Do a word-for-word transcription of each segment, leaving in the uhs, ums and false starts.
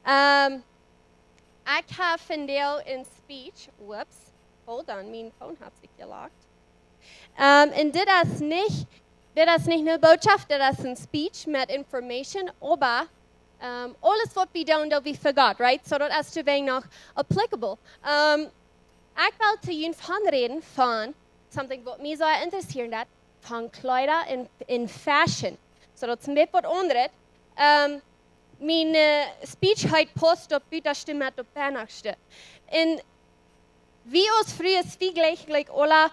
Ähm, ekj hab vondoag een speech, whoops, hold on, mien phone haft sikj jelockt. Ähm, un dit es nich, dit es nich ne Bootschoft, dit es een speech met information, oba, ähm, aules waut wie doonen, doo wie fa Gott, right? So daut es doawäajen noch applicable. Ähm, ekj well to junt von räden von something waut mie soo interessieren deit, von Kjleeda un, un fashion. So daut es een bät waut aundret. Ähm, mien, äh, speech heet Paust daut Butaschte met daut Bennaschte. Un wie aus Frues, wie jlikjen, jlikjen aule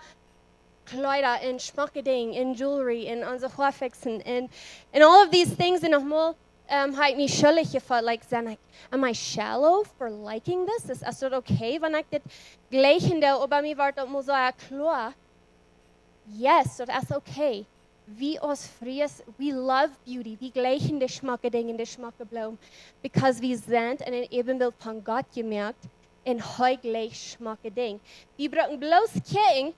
Kjleeda un schmocke Dinja un jewelry un onse Hoa fixen un, and all of these things. Un nochmol, ähm, hab ekj mie schuldich jefeelt, like, sent ekj, am I shallow for liking this? Es, es daut okay, wan ekj dit jlikjen doo? Oba mie wort daut mol soo kloa. Yes, daut es okay. Wie aus Frues, we love beauty. Wie jlikjen de schmocke Dinja, de schmocke Bloomen. Because wie sent en een Äbenbilt von Gott jemoakt un hee jlikjt schmocke Dinja. Wie brucken bloos kjikjen,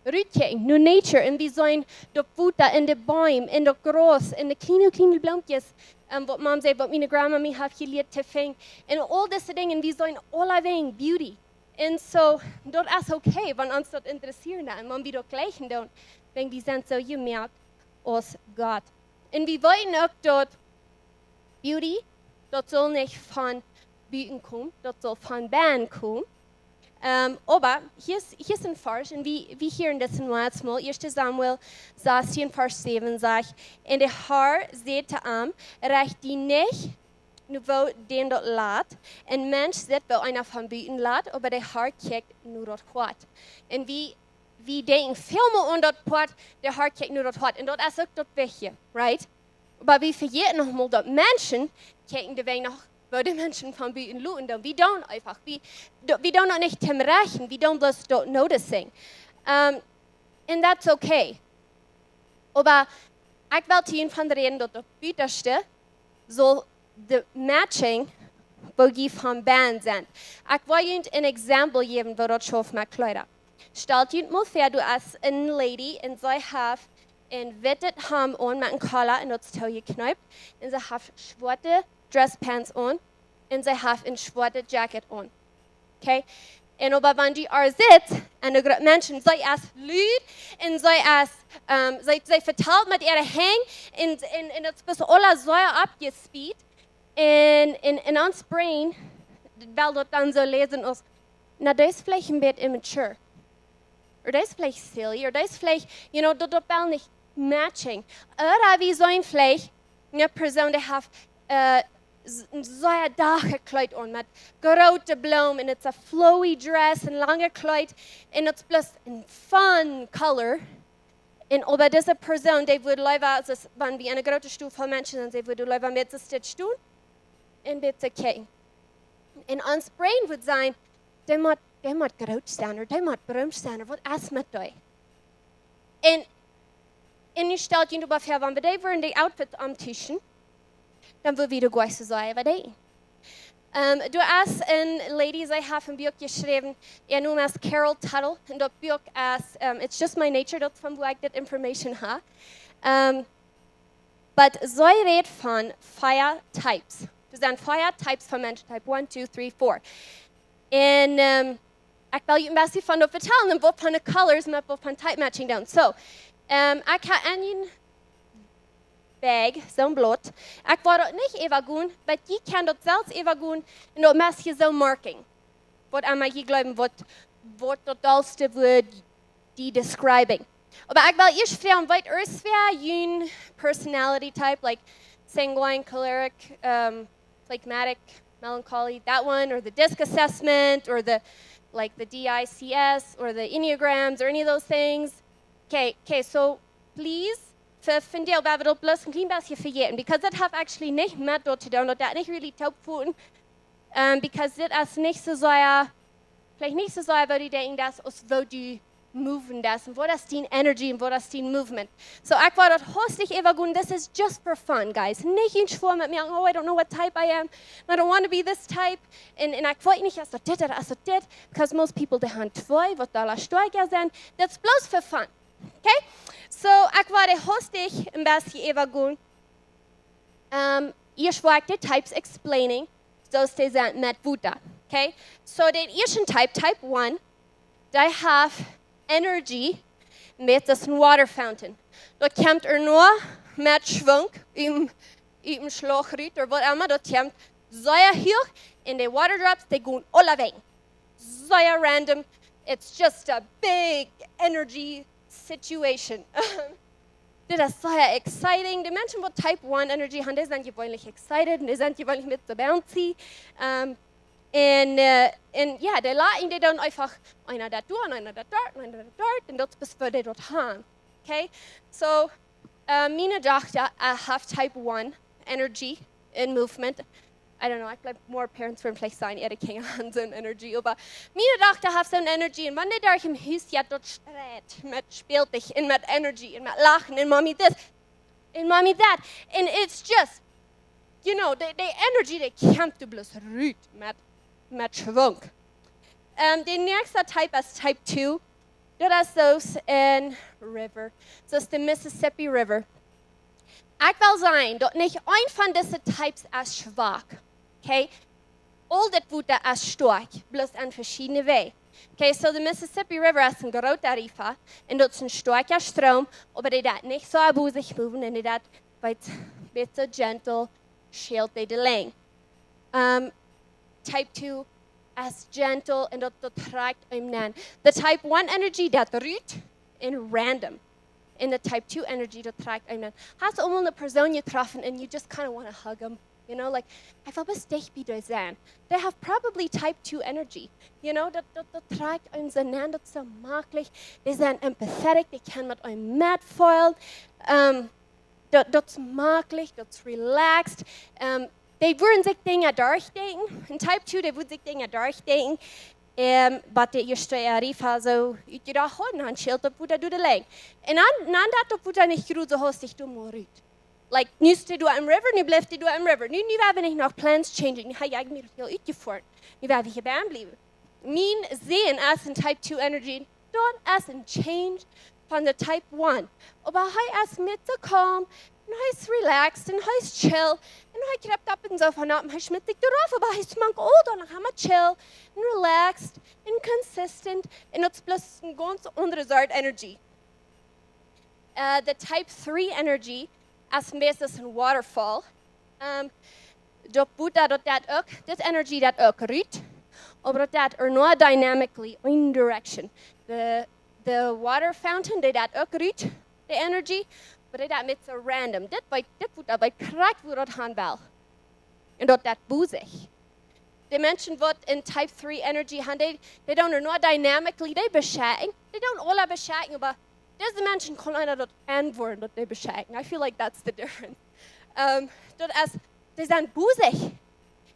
rutkjikjen, no nature, un wie seenen daut Wota un de Beem un daut Graus un de kjliene, kjliene Bloomkjes, ähm, waut Mam säd, waut miene Grandma mie haft jelieet to finjen. Un aul dise Dinja, wie seenen aule Dinja beauty. Un so, daut es okay, wan ons daut interessieren deit, un wan wie daut jlikjen doonen, wan wie sent soo jemoakt aus Gott. Un wie weeten uk daut beauty, daut saul nich von buten komen, daut saul von bennen komen. Ähm, oba hia es, hia es een Varsch, un wie, wie hieren daut en last mol, Ieeschte Samuel sastieen, Varsch säwen sajcht: Un de Har säd to am: Recht die nich no woo dän daut lat. Een Mensch sitt woo eena von buten lat, oba de Har kjikjt no daut Hoat. Un wie, wie denkjen väl mea aun daut Poat, de Har kjikjt no daut Hoat. Un daut es uk daut Wichtje, right? Oba wie vejäten nochmol daut Menschen kjikjen doawäajen noch woo de Menschen von buten luten doonen. Wie doonen eefach, wie, do-, wie doonen daut nich toom rechten, wie doonen bloos daut noticing. Ähm, and that's okay. Oba ekj well to junt von räden daut daut Butaschte saul de matching, woo jie von bennen sent. Ekj well junt een Exempel jäwen, woo daut schauft met Kjleeda. Stalt junt mol väa, du hast eene lady un see haft een wittet Hemd aun met een Collar un daut es toojekjneept. Un see haft schwoate dress pants aun. Un see haft een schwoatet jacket aun. Okay? Un oba wan du ar sitst, un de Gru-, Menschen, see es lud, un see es, ähm, see, see vetalt met äare Henj, un, un, un daut es bloos aules soo oppjespeedt, un, un, un ons brain well daut dan soo läsen aus, na, daut es veleicht een bät immature. Ooda daut es veleicht silly, ooda daut es veleicht, you know, daut, daut well nich matching. Ooda wie seenen veleicht ne Persoon, dee haft, äh, s-, een sea dach Kjleet aun met groote Bloomen, un it's a flowy dress, een langet Kjleet, un it's bloos een fun color. Un oba dise Persoon, dee wudd leewa, soo aus wan wie en eene groote Stow voll Menschen sent, see wudd leewa met soo stonen un met soo kjikjen. Un ons brain wudd sajen, dee mott, dee mott groot sennen, ooda dee mott berühmt sennen, ooda waut es met dee? Un, un nu stalt junt oba väa, wan wie dee wudden dee Outfit aundeenen, dan wudd wie de Gäste sajen, waut dee. Ähm, doa es eene lady, see haft een Buak jeschräwen, äa Nomen es Carol Tuttle, un daut Buak es, ähm, It's Just My Nature, daut es von wua ekj dit information hab. Ähm, but see rät von five types. Doa sent five types von Menschen, type one, two, three, four. Un, ähm, ekj well junt een bät von daut vetalen un waut von de colors met waut von type matching doonen. So, ähm, ekj hab een bag, soon Blaut. Ekj woa daut nich äwagonen, but jie kjennen daut selfst äwagonen un daut moakt jie soo marking. Waut emma jie jleewen, waut, waut daut dollste wudd, dee describing. Oba ekj well ieescht froagen, waut es fa jun personality type, like sanguine, choleric, um, phlegmatic, melancholy, that one, or the disc assessment, or the, like, the D I C S, or the Enneagrams, or any of those things. Okay, okay, so please, fa, fa vondoag woa wie daut bloos een kjlien bät vejäten, because daut haft actually nich met daut to doonen, daut daut nich really toop voeten, um, because dit es nich soo sea, veleicht nich soo sea, woo du denkjen deist, aus woo du moven deist, un waut es dien energy un waut es dien movement. So, ekj woa daut hostich äwagonen, this is just for fun, guys. Nich een Schwoa met mie, oh, I don't know what type I am, I don't want to be this type, un, un ekj weet nich, es daut dit ooda es daut dit, because most people, dee haben twee, waut doa stoakja sent, daut es bloos for fun. Okay? So, ekj woa daut hostich een bät äwagonen. Um, ieescht woa ekj de types explaining. soo aus dee sent met Wota. Okay? So, dän ieeschten Type, Type one, dee haft Energy met, daut es een Water Fountain. Daut kjemt eendoor met Schwung, em, em Schlauch rut, ooda waut emma, daut kjemt sea huach, un de Water Drops, dee gonen aulawäajen. Sea random. It's just a big energy situation. Dit es sea exciting. De Menschen waut Type one Energy haben, dee sent jeweenlich excited, un dee sent jeweenlich met soo bouncy. Ähm, un, äh, un jo, dee laten, dee doonen eefach, eena daut doa, eena daut doa, eena daut doa, un daut es waut dee doa haben. Okay? So, äh, miene Dochta, äh, haft Type one Energy un Movement. I don't know, ekj jleew, more parents wudden veleicht sajen, äare Kjinja haben soone Energy, oba miene Dochta haft soone Energy, un wan dee derch em Hus jeit, daut streit met Spältich un met Energy un met Lachen un Mommy this un Mommy that. And it's just, you know, de, de Energy, dee kjemt doa bloos rut met, met Schwung. Ähm, de näakjste Type es Type two. Daut es soo aus een River. Soo aus de Mississippi River. Ekj well sajen daut nich een von dise Types es schwak. Okay? Aul daut Wota es stoakj, bloos opp veschiedne Wäaj. Okay, so de Mississippi River es een groota Riva, un daut es een stoakja Stroom, oba dee deit nich soo bosich moven, un dee deit bät, bät soo gentle, schält dee de Lien. Ähm, Type two es gentle un daut, daut trakjt am nenn. De Type one Energy, daut rut un random. Un de Type two Energy, daut trakjt am nenn. Hast du aul mol eene Persoon jetroffen and you just kinda wanna hug 'em? You know, like, ekj well bloos dicht bie die sennen. They have probably Type two Energy. You know, daut, daut, daut trakjt am soo nenn, daut es soo jemaklich. Dee sent empathetic, dee kjennen met am metfeelen. Ähm, daut, daut es jemaklich, daut es relaxed. Ähm, dee wudden sikj Dinja derchdenkjen. Een Type two, dee wudd sikj Dinja derchdenkjen. Ähm, waut de ieeschte Riva soo utjedocht haud, un dan schält daut Wota doa de Lien. Un dan, dan daut daut Wota nich jrod soo hastich doa mol rut. Like, nu es dee doa em River, nu blift dee doa em River. Nu, nu woa wie nich noch plans changen. Nu hab ekj mie daut hiel utjefoaren. Nu woa wie hia bennen bliewen. Mien Sän es een Type two Energy, daut es een Change von de Type one. Oba hee es met soo calm, un hee es relaxed, un hee es chill, un hee kjript opp un soo von opp, un hee schmitt sikj doaropp, oba hee es mank aul dan noch emma chill, un relaxed, un consistent, un daut es bloos een gaunz aundre Sort Energy. Äh, de Type three Energy es meistens een Waterfall. Ähm, daut Wota, daut deit uk, daut Energy deit uk rut, oba daut deit ea nor dynamically in direction. De, de Water Fountain, dee deit uk rut, de Energy, oba dee deit met soo random. Dit bie, dit Wota bie krakjt wua daut han well. Un daut deit bosich. De Menschen waut een Type three Energy haben, dee, dee doonen ea nor dynamically, dee beschekjen, dee doonen aula beschekjen, oba dise Menschen kaun eena daut aunwoaren daut dee beschekjen. I feel like that's the difference. Ähm, daut es, dee sent bosich.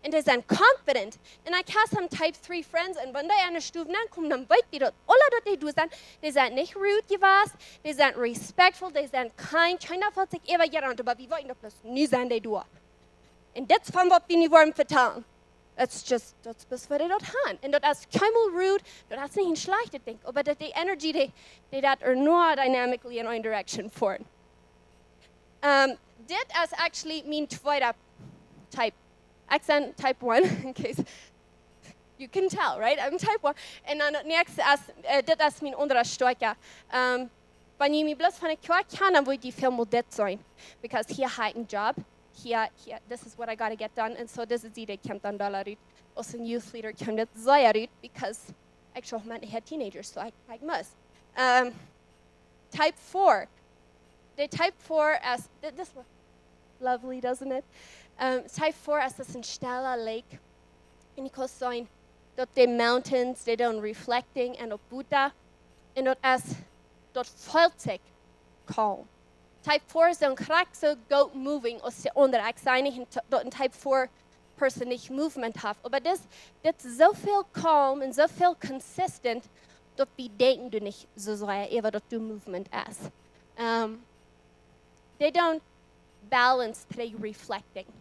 Un dee sent confident. Un ekj hab some Type three friends, un wan dee aun de Stow nenkomen, dan weet dee daut aula daut dee doa sent. Dee sent nich rude jewast, dee sent respectful, dee sent kind. Kjeena feelt sikj äwajerant, oba wie weeten daut bloos, nu sent dee doa. Un dit es von waut wie nu woaren vetalen. It's just, daut es bloos waut dee doa han. Un daut es kjeenmol rude, daut es nich een schlajchtet Dinkj, oba daut de Energy, dee, dee deit ea nor dynamically in one direction foaren. Ähm, dit es actually mien tweeda Type. Ekj sie Type one, in case you can tell, right? I'm Type one. Un dan daut näakjste es, äh, dit es mien aundra stoakja. Ähm, wan jie mie bloos von de Kjoakj kjanen, dan wudd jie väl mea dit seenen. Because hia hab ekj een Job. Hia, hia, this is what I gotta get done. Un soo, dise Sied kjemt dan dolla rut. Aus een Youth Leader kjemt dit sea rut, because ekj schaufe met de Teenagers, so I, I must. Ähm, Type four. De Type four es, thi-, this one, lovely, doesn't it? Ähm, Type four es, daut es een stella Lake. Un jie kjennen seenen daut de mountains, dee doonen reflecting opp daut Wota. Un daut es, daut feelt sikj calm. Type four es dan krakjt soo goot moving aus de aundre. Ekj saj nich een Ty-, daut een Type four person nich movement haft. Oba dit, dit es soo väl calm un soo väl consistent, daut wie denkjen doa nich soo sea äwa daut doa movement es. Ähm, dee doonen balance trigj reflecting.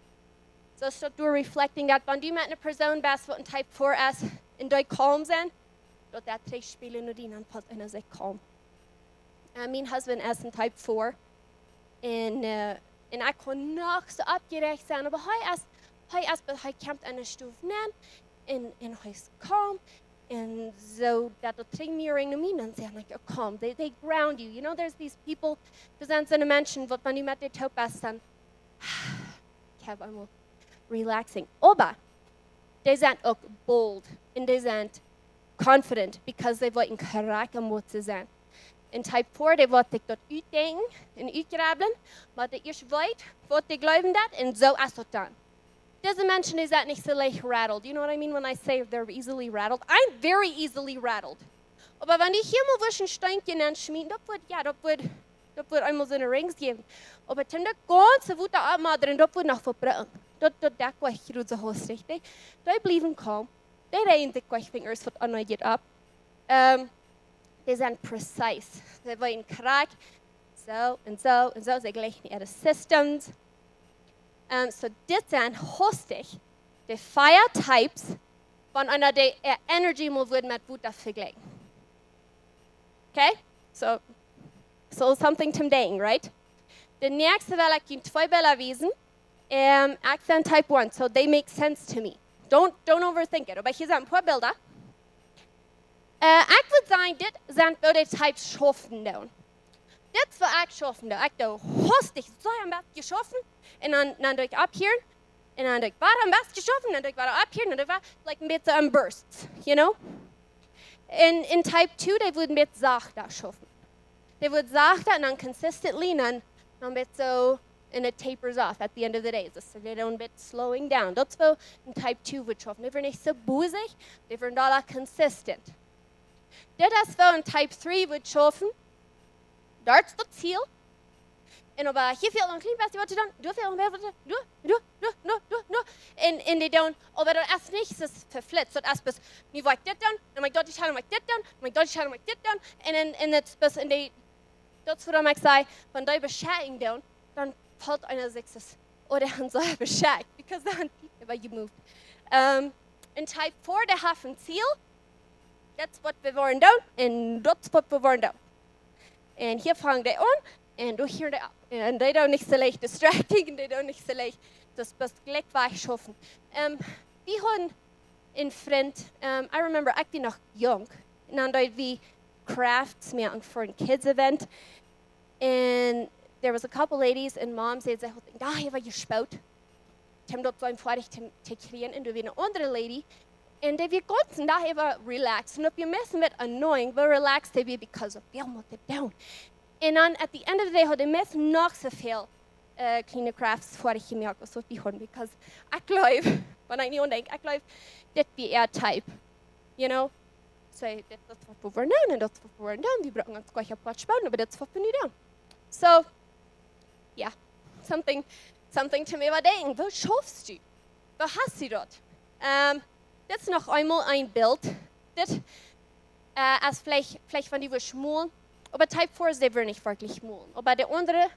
Soo es daut doa reflecting, daut wan du met eene Persoon best, waut een Type four es, un dee calm sent, daut deit trigj spiegeln no die, dan feelt eena sikj calm. Äh, mien husband es een Type four. Un, äh, un ekj kaun noch soo oppjeräacht sennen, oba hee es Hee es, but hee kjemt enne Stow nenn un, un hee es calm. Un soo daut de Tränen mea rinjen, dan sent see calm. They, they ground you. You know, there's these people, doa sent soone Menschen, waut wan du met dee toop best, dan, ekj hab eemol relaxing. Oba dee sent uk bold un dee sent confident because dee weeten krakjt waut see sent. Un Type four, dee woat sikj daut utdenkjen un utjrebbeln, oba dee ieescht weet waut dee jleewen deit un soo es daut dan. Dise Menschen, dee sent nich soo leicht rattled. You know what I mean when I say they're easily rattled? I'm very easily rattled. Oba wan dee hia mol wudd een Steenkje nenschmieten, daut wudd, jo, daut wudd, daut wudd eemol soone Rings jäwen. Oba toom daut gaunze Wota oppmodren, daut wudd noch vebrucken. Daut, daut deit nich goot, dee, dee bliewen calm. Dee räajen sikj nich, fingers waut aun jeit opp. Ehm, dee sent precise. Dee weeten krakjt. Soo un soo un soo. See jlikjen äare systems. Ehm, soo dit sent haustich de fire types, wan eena dee, eh, energy mol wudd met Wota vejlikjen. Okay? So, so something to think, right? De näakjste well ekj junt twee Bilda wiesen. Ehm, ekj sie Type one, so they make sense to me. Don't, don't overthink it. Oba hia sent een poa Bilda. Eh, ekj wudd sajen, dit sent woo dee Types schaufen doonen. Dit es woo ekj schaufen doo. Ekj doo haustich soo een bät schaufen. Un dan, dan doo ekj opphieren. Un dan doo ekj wada een bät schaufen. Dan doo ekj wada opphieren. Dan doo ekj wada, like, een bät en bursts, you know? Un, un Type two, dee wudd een bät sachta schaufen. Dee wudd sachta un dan consistently un dan, dan een bät soo, and it tapers off at the end of the day. So dee doonen een bät slowing down. Daut es woo een Type two wudd schaufen. Dee wudden nich soo bosich, dee wudden doa consistent. Dit es woo een Type three wudd schaufen. Doa es daut Ziel. Un oba hia fält noch een kjlien bät waut to doonen. Doa fält noch waut to doonen. Doa, doa, doa, doa, doa, doa. Un, un dee doonen, oba daut es nich soo veflitst. Daut es bloos, nu well ekj dit doonen, dan well ekj daut nich haben, dan well ekj dit doonen, dan well ekj daut nich haben, dan well ekj dit doonen. Un, un, un daut es bloos, un dee, daut es wuarom ekj saj, wan dee Beschädigung doonen, dan felt eena sikj soo, oh, dee haben soo Beschädigung, because dan, dee were you moved. Ehm, un Type four, dee haft een Ziel, daut es waut wie wellen doonen, un daut es waut wie wellen doonen. Un hia fangen dee aun, un doa hieren dee opp. Un dee doonen nich soo leicht distracting, un dee doonen nich soo leicht, daut es bloos jlikj wajchschaufen. Ehm, wie hauden een Frint, ehm, I remember, ekj wia noch junk, un dan deed wie crafts moaken fa een kids event. And there was a couple ladies and mom säd, see haud een Dach äwa jespoot, toom daut soo foadich to, to kjrieen. Un doa wia eene aundre lady. Un dee wia gaunzen Dach äwa relaxed. Un daut wia meist een bät annoying, woo relaxed dee wia because of väl mea to doonen. Un dan at the end of the day haud dee meist noch soo väl, eh, kjliene crafts foadich jemoakt aus waut wie hauden. Because ekj jleew, wan ekj nu aun denkj, ekj jleew, dit wia äa Type. You know? Soo, dit, daut es waut wie wellen doonen un daut es waut wie wellen doonen. Wie brucken ons nich opp waut spoden, oba daut es waut wie nu doonen. So, jo, something, something to äwadenkjen. Woo schaufst du? Woo hast du daut? Ehm, dit es noch eemol een Bilt. Dit, eh, es veleicht, veleicht wan du wurscht molen. Oba Type fours, dee wellen nich werkjlich molen. Oba de aundre,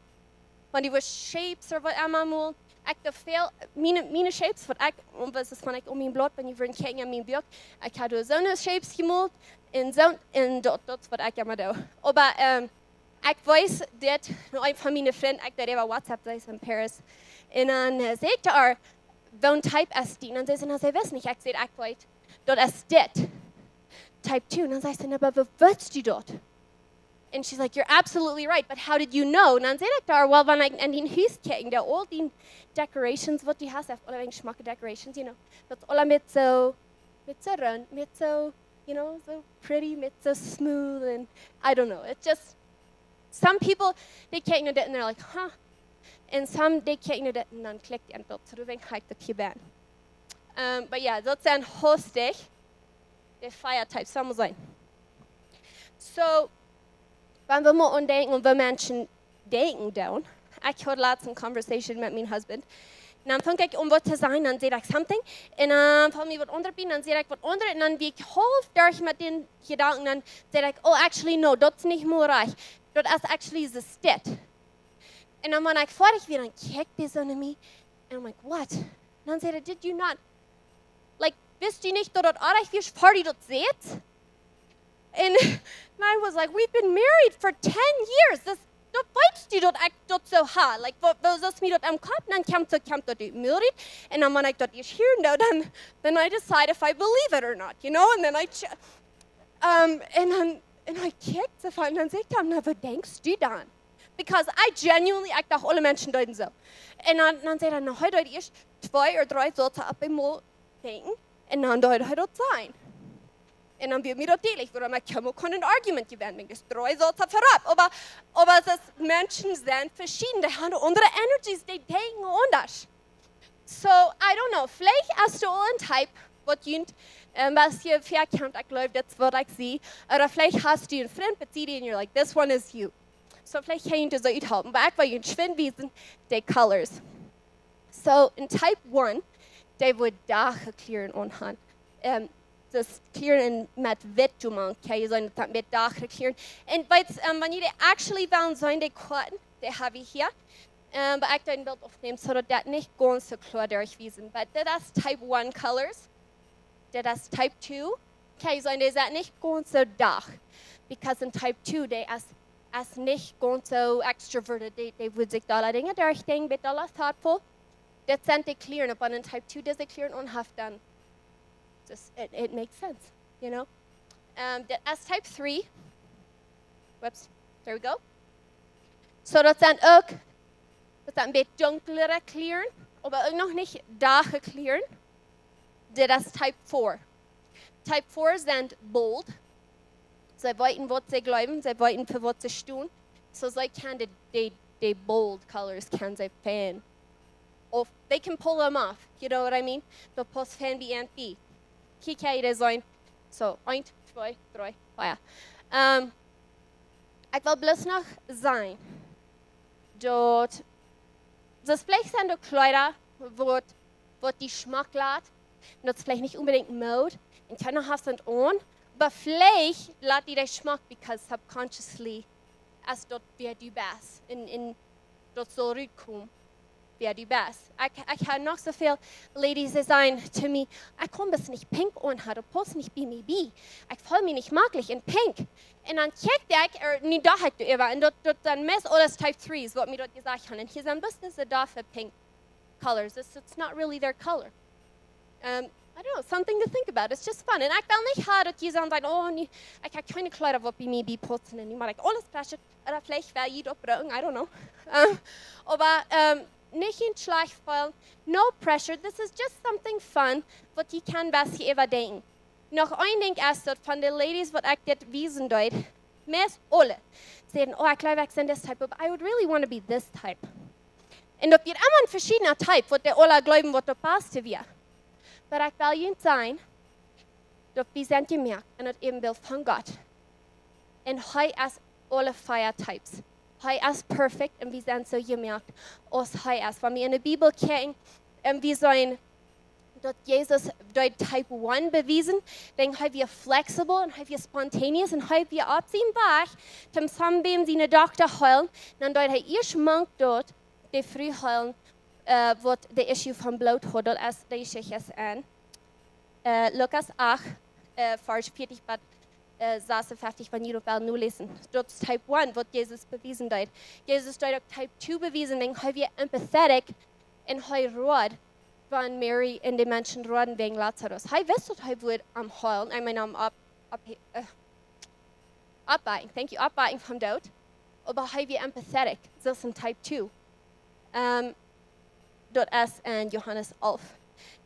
wan du wurscht shapes ooda waut emma molen. Ekj doo väl, miene, miene shapes, waut ekj, un waut es, wan ekj opp mien Blaut, wan du wudden kjikjen aun mien Buak, ekj hab doa soone shapes jemolt, un soo, un daut, daut es waut ekj emma doo. Oba, ehm, ekj wees dit no eent von miene Frind, ekj deed äwa WhatsApp, see es en Paris. Un dan, eh, säd ekj to äa, waut een Type es dee? Un dan säd see, na, see wist nich, ekj säd, ekj weet, daut es dit. Type two. Un dan säd see, na, oba woo weetst du daut? And she's like, "You're absolutely right, but how did you know?" Un dan säd ekj to äa, well, wan ekj aun dien Hus kjikj, dee aul dee decorations waut du hast, haft aulawäajen schmocke decorations, you know. Daut es aula met soo, met soo runt, met soo, you know, soo pretty, met soo smooth, and I don't know. It's just, some people, dee kjikjen no dit and they're like, "Huh?" And some, dee kjikjen no dit un dan klikjt an daut. So, doawäajen hab ekj daut hia bie. Um, but yeah, daut sent haustich de fire types, soo mott sennen. So, wan wie mol aun denkjen un woo Menschen denkjen doonen. Ekj haud latst eene conversation met mien husband. Un dan funk ekj aun waut to sajen, dan säd ekj something. Un dan foll mie waut aundret bie, dan säd ekj waut aundret. Un dan wia ekj haulf derch met dän Jedanken, dan säd ekj, "Oh, actually, no, daut es nich mol rajcht. Daut es actually dit." Un dan, wan ekj foadich wia, dan kjikjt dee soo no mie. And I'm like, "What?" Un dan säd hee, "Did you not, like, wist du nich daut daut oajch wia, ea du daut sätst?" And I was like, "We've been married for ten years. This, daut weetst du daut ekj daut soo ha. Like, woo, woo, soo es mie daut em Kopp, dan kjemt daut, kjemt daut ut mie rut. Un dan wan ekj daut ieescht hieren doo, dan, then I decide if I believe it or not, you know? And then I ch-, um, un dan, un hee kjikjt soo von, un dan säd ekj am, "Na, waut denkjst du dan?" Because I genuinely, ekj docht, aule Menschen deeden soo. Un dan, dan säd hee, "Na, hee deed ieescht twee ooda dree Sätz opp eemol denkjen, un dan deed hee daut sajen." Un dan wia mie daut dietlich, wuarom ekj kjeena kunn een Argument jewennen, wiels dree Sätz verop. Oba, oba daut Menschen sent veschieden, dee haben aundre energies, dee denkjen aundasch. So, I don't know, veleicht hast du aul een Type, waut junt, ähm, waut jie vekjemt, ekj jleew, daut es waut ekj see. Ooda veleicht hast du een Frint, but see, and you're like, "This one is you." So, veleicht kaun ekj junt soo uthalpen, oba ekj well junt schwind wiesen, de colors. So, een Type one, dee woat donkle Kjleeda aunhaben. Ähm, daut Kjleeda met witt to moaken, kjenn jie seenen, daut met donkle Kjleeda. Un weetst, ähm, wan jie actually wellen seenen, dee Koaten, dee hab ekj hia. Ähm, oba ekj deed een Bilt oppnämen, soo daut daut nich gaunz soo kloa derchwiesen. But daut es Type one colors. Daut es Type two. Kjenn jie seenen, dee sent nich gaunz soo donkle. Because een Type two, dee es, es nich gaunz soo extroverted. Dee, dee woat sikj dolla Dinja derchdenkjen, bät dolla thoughtful. Daut sent de Kjleeda, opp een Type two, dise Kjleeda aunhaft dan. Just, it, it makes sense, you know? Ähm, daut es Type three. Whoops, there we go. So, daut sent uk, daut sent een bät dunklere Kjleeda, oba uk noch nich donkle Kjleeda. Daut es Type four. Type four sent bold. See weeten, waut see jleewen, see weeten, fa waut see stonen. So, see kjennen de, de, de bold colors kjennen see fein. Or they can pull them off, you know what I mean? Daut pausst fein bie an bie. Hia kjenn jie dee seenen. So, eent, twee, dree, vea. Ähm, ekj well bloos noch sajen, daut, daut veleicht sent doa Kjleeda, waut, waut die schmock lat. Un daut es veleicht nich onbedinjt Mood. Un kjeena haft daut aun. Oba veleicht lat die daut schmock, because subconsciously es daut wäa du best. Un, un daut saul rutkomen, wäa du best. Ekj, ekj hab noch soo väl ladies, dee sajen to mie, "Ekj kaun bloos nich pink aunhaben, daut pausst nich bie mie bie. Ekj feel mie nich maklich en pink." Un dan check ekj, ea, nu docht ekj doaräwa, un daut, daut sent meist aules Type threes, waut mie daut jesajcht haben. Un hia sent bloos dise dofe pink colors. It's, it's not really their color. Um, I don't know, something to think about. It's just fun. Un ekj well nich haben daut jie dan sajen, "Oh, nä, ekj hab kjeene Kjleeda waut bie mie bie paussen." Un nu mott ekj aules passen. Ooda veleicht well jie daut brucken, I don't know. Um, oba, um, nich en schlajcht feelen. No pressure. This is just something fun, waut jie kjennen best äwadenkjen. Noch een Dinkj es daut von de ladies waut ekj dit wiesen deed, meist aule säden, "Oh, ekj jleew, ekj sie this type, but I would really wanna be this type." Un daut wia emma een veschiedna Type, waut dee aula jleewen, waut daut baste wia. Oba ekj well junt sajen, daut wie sent jemoakt en daut Äbenbilt von Gott. Un hee es aule vea Types. Hee es perfect un wie sent soo jemoakt aus hee es. Wan wie en de Bibel kjikjen, un wie seenen daut Jesus deed Type one bewiesen, dan hee wia flexible un hee wia spontaneous un hee wia opp sienen Wajch, toom someone siene Dochta heelen, dan deed hee ieescht mank daut de Fru heelen, äh, waut de issue von Bloot haud, daut es de Jeschicht en, äh, Lukas acht, äh, Varsch veatich bat, äh, sasuntachentich, wan jie daut wellen noläsen. Daut es Type one, waut Jesus bewiesen deed. Jesus deed uk Type two bewiesen, dan hee wia empathetic un hee road, wan Mary un de Menschen roden wäajen Lazarus. Hee wist daut hee wudd am heelen, ekj meen, am opp, opp, äh, oppwakjen, thank you, oppwakjen vom Doot. Oba hee wia empathetic, daut es een Type two. Ähm, daut es en Johanes alf.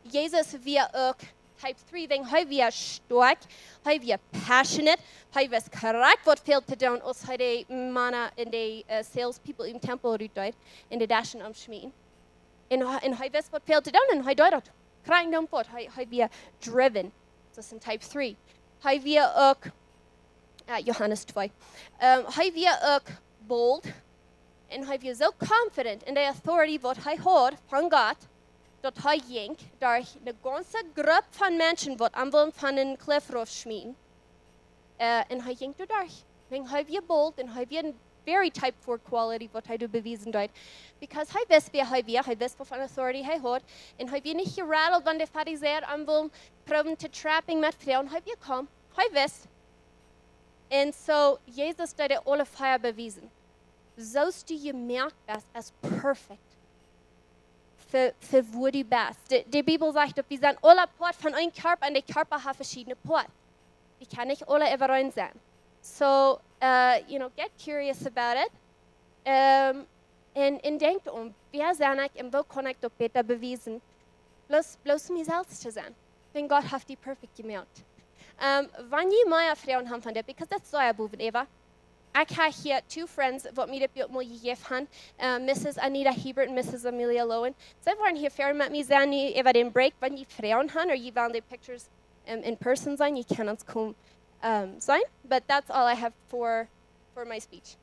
Jesus wia uk Type three, dan hee wia stoakj, hee wia passionate, hee wist krakjt waut väl to doonen aus hee de Mana un de, äh, sales people em Tempel rutdeed, un de Deschen omschmieten. Un, un hee wist waut väl to doonen un hee deed daut. Krakjt dan waut, hee, hee wia driven. Daut es een Type three. Hee wia uk, äh, Johanes twee. Ähm, hee wia uk bold. Un hee wia soo confident en de authority waut hee haud von Gott, daut hee jinkj derch ne gaunze Grupp von Menschen waut am wullen von een cliff raufschmieten. Äh, un hee jinkj doa derch. Dan hee wia bold un hee wia een very Type four quality waut hee doa bewiesen deed. Because hee wist wäa hee wia, hee wist waut von authority hee haud. Un hee wia nich jerattled, wan de Farisäa am wullen proowen to trappen met Froagen. Hee wia calm. Hee wist. Un soo, Jesus deed aule vea bewiesen. soo aus du jemoakt best, es perfekt fa, fa woo du best. De, de Bibel sajcht daut wie sent aule Poat von een Kjarpa un de Kjarpa haft veschiedne Poat. Wie kjennen nich aule äwareen sennen. So, uh, you know, get curious about it. Um, un, un denkj om, wäa sie ekj un woo kaun ekj daut bäta bewiesen? Bloos, bloos mie selfst to sennen. Wan Gott haft die perfekt jemoakt. Um, wan jie mea Froagen haben von dit, because that's so above Eva. Ekj hab hia two friends waut mie dit Bilt mol jejäft haben, uh, Missus Anita Hebert un Missus Amelia Lowen. See woaren hia ver met mie sennen nu äwa dän Break, wan jie Froagen haben, or jie wellen de pictures, um, in person seenen, jie kjennen ons komen, um, seenen. But that's all I have for, for my speech.